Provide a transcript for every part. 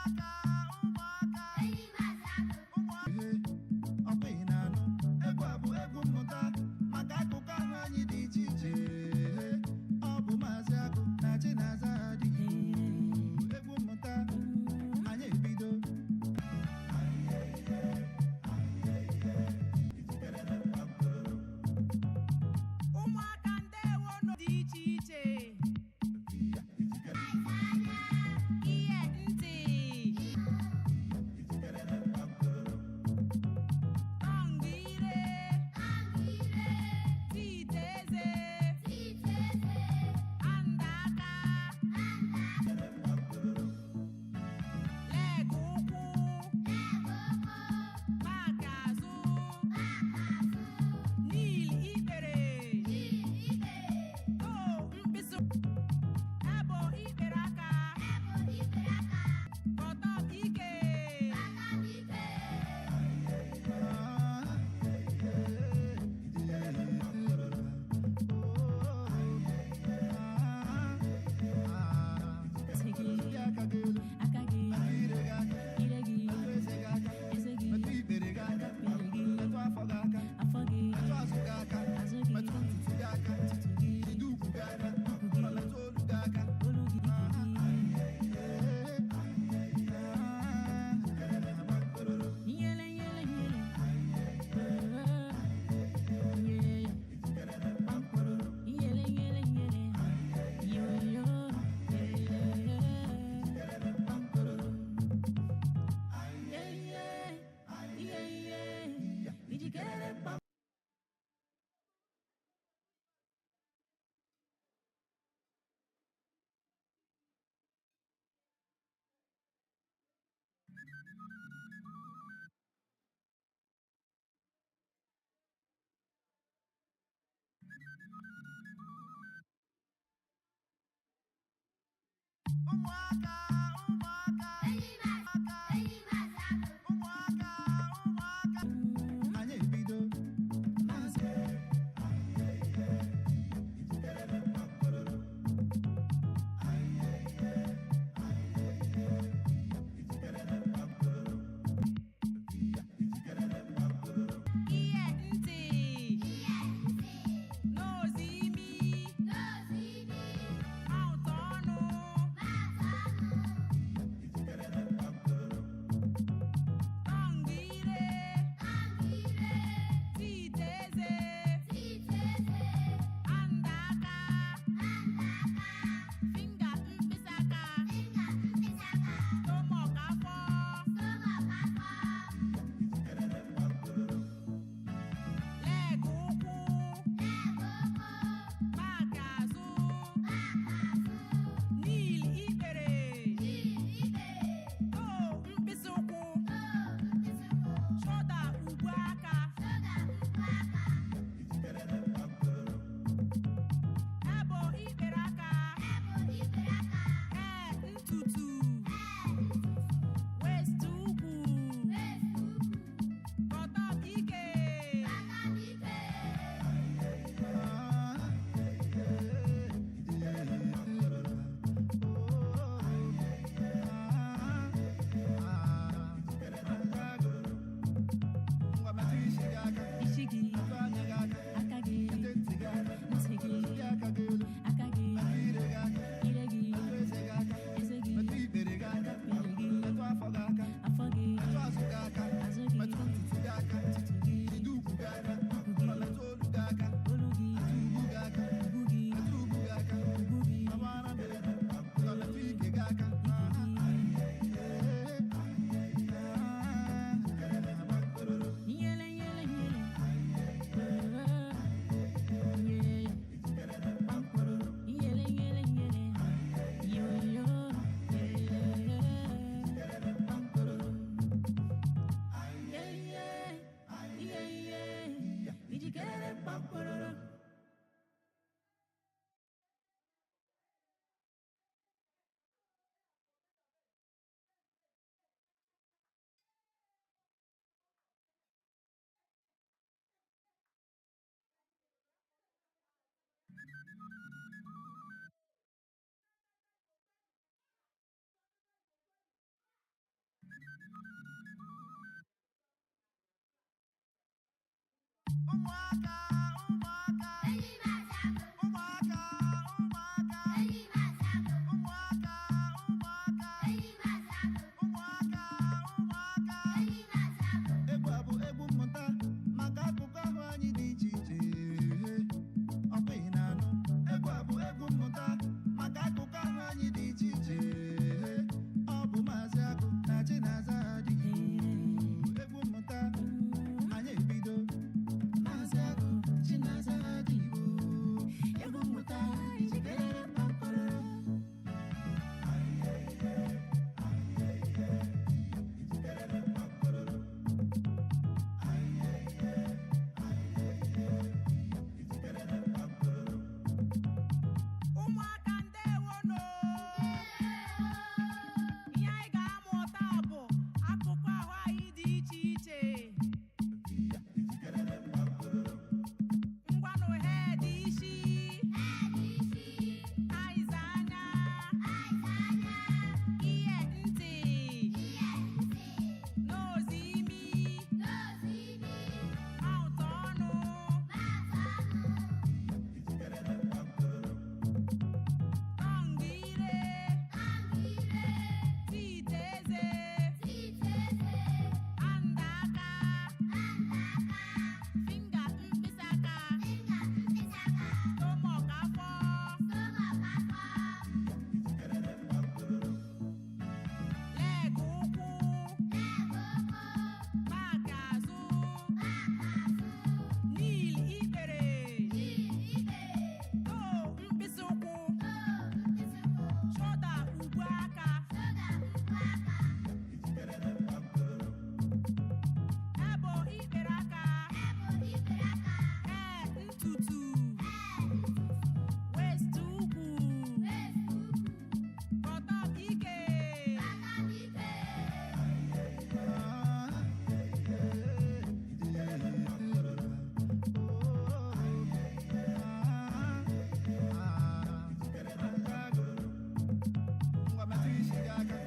Ụmụaka, ụmụaka, ụmụaka. Ọkwa ị na-anụ egwu a bụ egwu mmụta maka akụkụ ahụ anyị dị iche iche. Ọ bụ Maazị Agụ na Chinaza dị Igbo. Egwu mmụta anyị ebido. Ụmụaka, ndewo dị iche iche. Ihe ntị, tongue, ire, teeth, eze, hand, aka, leg, ụkwụ, back, azụ, knee, ikpere, toe, mkpịsị, elbow, ikpere aka, buttock, ike. Ntị gị, Metụ aka gị elu, aka gị, metụ ire gị aka, ire gị, metụ eze gị aka, eze gị, metụ ikpere gị aka, ikpere gị, metụ afọ gị aka, afọ gị, metụ azụ gị aka, azụ gị, metụ ntutu gị aka, ntutu gị, jide ukwu gị aka, ukwu gị, ma metụ olu gị aka. Olu gị, ike gị. Nyele, nyele, nyele. Nyele. Nyele, nyele, nyele. Yo, yo, yeah. Yeah, yeah, yeah, yeah. Ijikere. Ụmụaka, ụmụaka, ụmụaka, ụmụaka, anyị ebido. Maazị Ihe ntị, nose, imi, mouth, ọnụ, tongue, ire, teeth, eze, hand, aka, finger, mkpịsị aka, stomach, afọ, leg, ụkwụ, back, azụ, knee, ikpere, toe, mkpịsị ụkwụ, shoulder, ubu aka, elbow, ikpere aka, hair, ntutu, waist, ukwu, buttock, ike. Ngwa, metụ isi gị aka, Isi gị, metụ anya gị aka, aka gị, metụ ntị gị aka, ntị gị, metụ aka gị elu, aka gị, metụ ire gị aka, ire gị, metụ eze gị aka, eze gị, metụ ikpere gị aka, ikpere gị, metụ afọ gị aka, afọ gị, metụ azụ gị aka, azụ gị, metụ ntutu gị aka, ntutu gị, jide ukwu gị aka, ukwu gị, ma metụ olu gị aka, olu gị, metụ ubu gị aka, ubu gị, metụ ubu gị aka, ubu gị, agbara m egwu, ma metụ ike gị aka. Ike gị. Nyele, nyele, nyele. Nyele. Nyele, nyele, nyele. Yo, yo, yeah. Yeah, yeah, yeah, yeah. Ijikere kpakpọrọ. Ụmụaka, ụmụaka. Ụmụaka, ụmụaka. Ụmụaka, ụmụaka. Ụmụaka, ụmụaka. Egwu a bụ egwu mmụta maka akụkụ ahụ anyị dị iche iche. Ọkwa ị na-anụ? Egwu a bụ egwu mmụta maka akụkụ ahụ anyị dị iche iche. Ọ bụ Maazị Agụ na Chinaza adịghị. Egwu mmụta anyị ebido. Maazị Agụ, Chinaza adịghị. Egwu mmụta ijikere kpakpọrọ. Ụmụaka, ndewonụ. Ihe anyị ga-amụ taa bụ akụkụ ahụ anyị dị iche iche. Ngwanụ, head, isi; eyes, anya; ear, ntị; nose, imi; mouth, ọnụ; tongue, ire; teeth, eze; hand, aka; finger, mkpịsị aka; stomach, afọ; leg, ụkwụ; back, azụ; knee, ikpere; toe, mkpịsị ụkwụ; shoulder, ubu aka; elbow, ikpere aka; hair, ntutu; waist, ukwu; buttock, ike.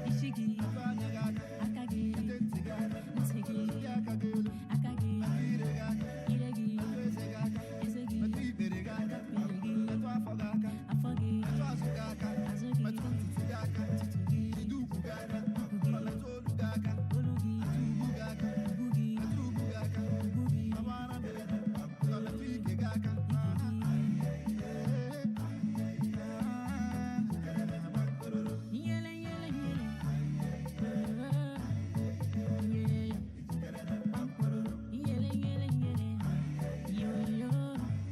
Isi gị, aka gị, ntị gị, aka gị, ire gị, eze gị, ikpere gị, afọ gị, azụ gị, ntutu gị, ukwu gị, olu gị, ubu gị, ubu gị, ike gị. Nyele, nyele, nyele. Nyele. Nyele, nyele, nyele. Yo, yo,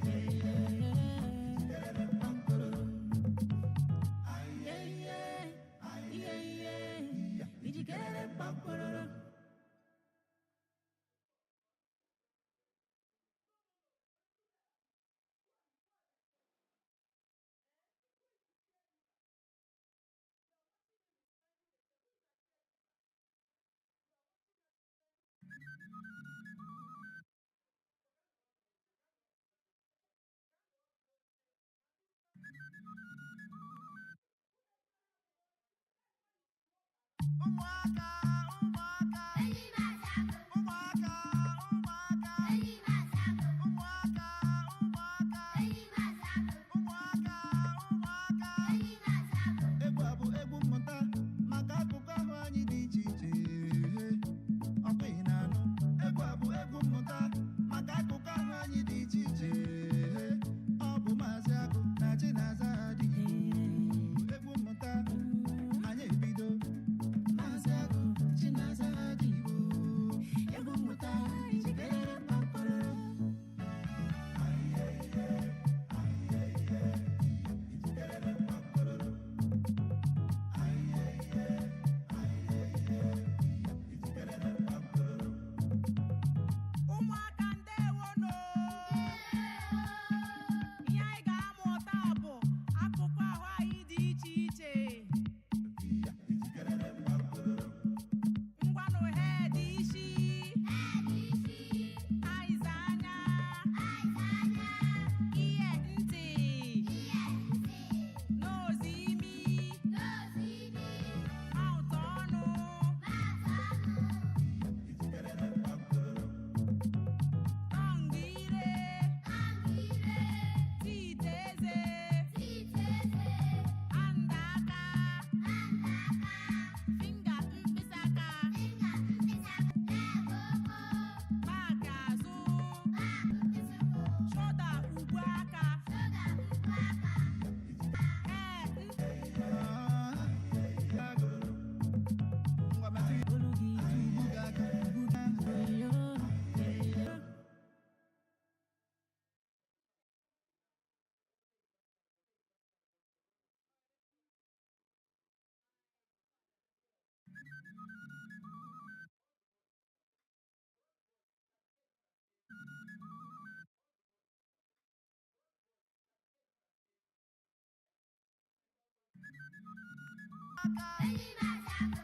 yeah. Yeah, yeah, yeah, yeah. Ijikere kpakpọrọ. Ụmụaka, ụmụaka. Ụmụaka, ụmụaka. Ụmụaka, ụmụaka. Ụmụaka, ụmụaka. Egwu a bụ egwu mmụta maka akụkụ ahụ anyị dị iche iche. Ọkwa ị na-anụ? Egwu a bụ egwu mmụta maka akụkụ ahụ anyị dị iche iche. Ọ bụ Maazị Agụ na Chinaza adịghị. Egwu mmụta anyị ebido. Maazị Agụ. Aka.